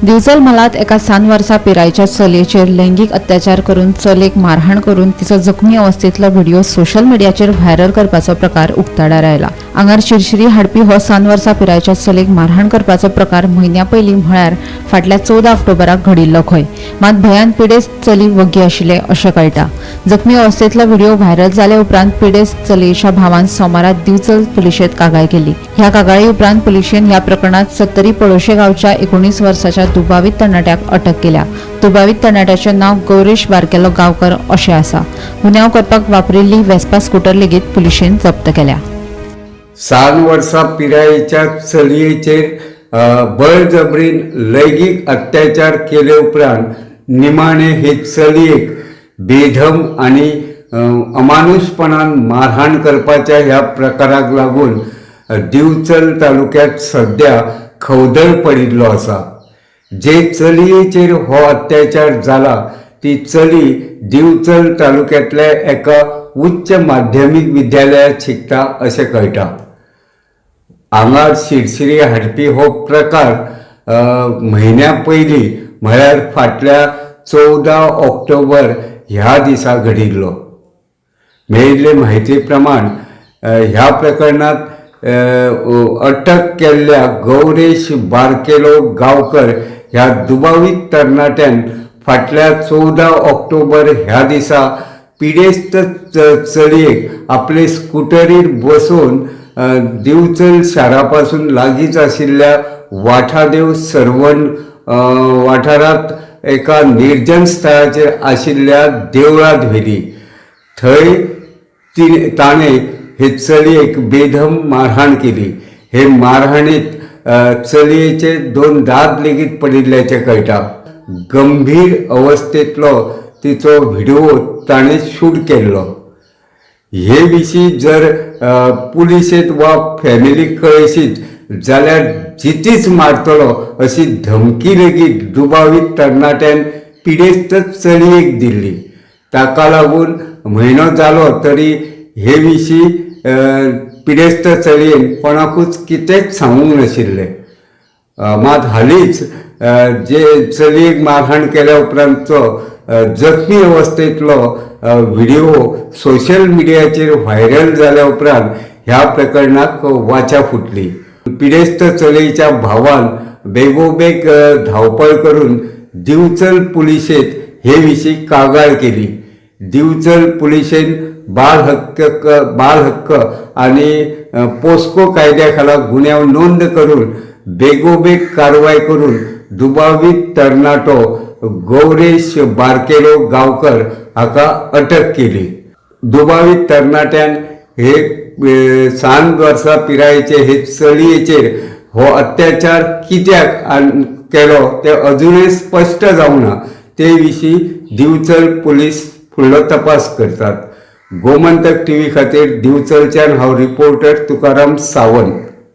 दिवचल म्हालांत एका 7 वर्सां पिरायेच्या चलयेचेर लैंगीक अत्याचार करून चलयेक मारहाण करून तिचो जखमी अवस्थेंतलो व्हिडिओ सोशल मिडियाचेर व्हायरल करपाचो प्रकार उक्ताडार आयला. आंगार शिरशिरी हाडपी हो 7 वर्सां पिरायेच्या चलयेक मारहाण करपाचो प्रकार म्हयन्या पयलीं म्हळ्यार फाटल्या 14 ऑक्टोबराक घडिल्लो खंय. मात भंयान पिडेस्त चली वग्गी आशिल्लें अशें कळटा. जखमी अवस्थेंतलो व्हिडिओ व्हायरल जाले उपरांत पिडेस्त चलयेच्या भावान सोमारा दिवचल पुलिशेंत कागाळ केली. ह्या कागाळी उपरांत पुलिशेन ह्या प्रकरणात सत्तरी पळोशे गांवच्या 19 वर्साच्या दुबावीत तरणाट्याक अटक केल्या. दुबावीत तरणाट्याचें नांव गौरेश बारकेलो गांवकर अशें आसा. गुन्यांव करपाक वापरिल्ली वेस्पा स्कूटर लेगीत पुलिशेन जप्त केल्या. 7 वर्सां पिरायेच्या चलयेचेर बळजबरीन लैंगीक अत्याचार केले उपरांत निमाणे हे चलयेक बेधम आनी अमानुशपणान मारहाण करपाच्या ह्या प्रकाराक लागून दिवचल तालुक्यांत सद्या खवदळ पडिल्लो आसा. जे चलयेचेर हो अत्याचार जाला ती चली दिवचल तालुक्यांतल्या एका उच्च माध्यमीक विद्यालयांत शिकता अशें कळटा. आंगार शिरशिरी हाडपी हो प्रकार म्हयन्या पयलीं म्हळ्यार फाटल्या 14 ऑक्टोबर ह्या दिसा घडिल्लो. मेळिल्ले म्हायती प्रमाण ह्या प्रकरणांत अटक केल्ल्या गौरेश बारकेलो गांवकर ह्या दुबावीत तरणाट्यान फाटल्या 14 ऑक्टोबर ह्या दिसा पिडेस्त चलयेक आपले स्कुटरीर बसोवन दिवचल शारा पासून लागींच आशिल्ल्या वाठादेव सर्वण वाठारांत एका निर्जन स्थळाचेर आशिल्ल्या देवळांत व्हेली. थंय ती ताणें हे चलयेक बेदम मारहाण केली. हे मारहाणीत चलयेचे 2 दांत लेगीत पडिल्ल्याचें कळटा. गंभीर अवस्थेंतलो तिचो व्हिडिओ ताणें शूट केल्लो. हे विशीं जर पुलिशेंत वा फॅमिलीक कळयशीत जाल्यार जितीच मारतलो अशी धमकी लेगीत दुबावीत तरणाट्यान पिडेस्त चलयेक दिल्ली. ताका लागून म्हयनो जालो तरी हे विशीं पिडेस्त चलयेन कोणाकूच कितेंच सांगूंक नाशिल्लें. मात हालींच जे चलयेक मारहाण केल्या उपरांतचो जखमी अवस्थेंतलो व्हिडिओ सोशल मिडियाचेर व्हायरल जाल्या उपरांत ह्या प्रकरणाक वाचा फुटली. पिडेस्त चलयेच्या भावान बेगोबेग धांवपळ करून दिवचल पुलिशेंत हे विशीं कागाळ केली. दिवचल पुलिशेन बाल हक्क आनी पोस्को कायद्या खाला गुन्यांव नोंद करून बेगोबेग कारवाय करून दुबावीत तरणाटो गौरेश बारकेलो गांवकर हाका अटक केली. दुबावीत तरणाट्यान हे 7 वर्सां पिरायेचे हे चलयेचेर हो अत्याचार कित्याक केलो तें अजुनूय स्पश्ट जावंक ना. ते विशीं दिवचल पुलीस फुडलो तपास करतात. गोमंतक टीव्ही खातीर दिवचलच्यान हांव रिपोर्टर तुकाराम सावंत.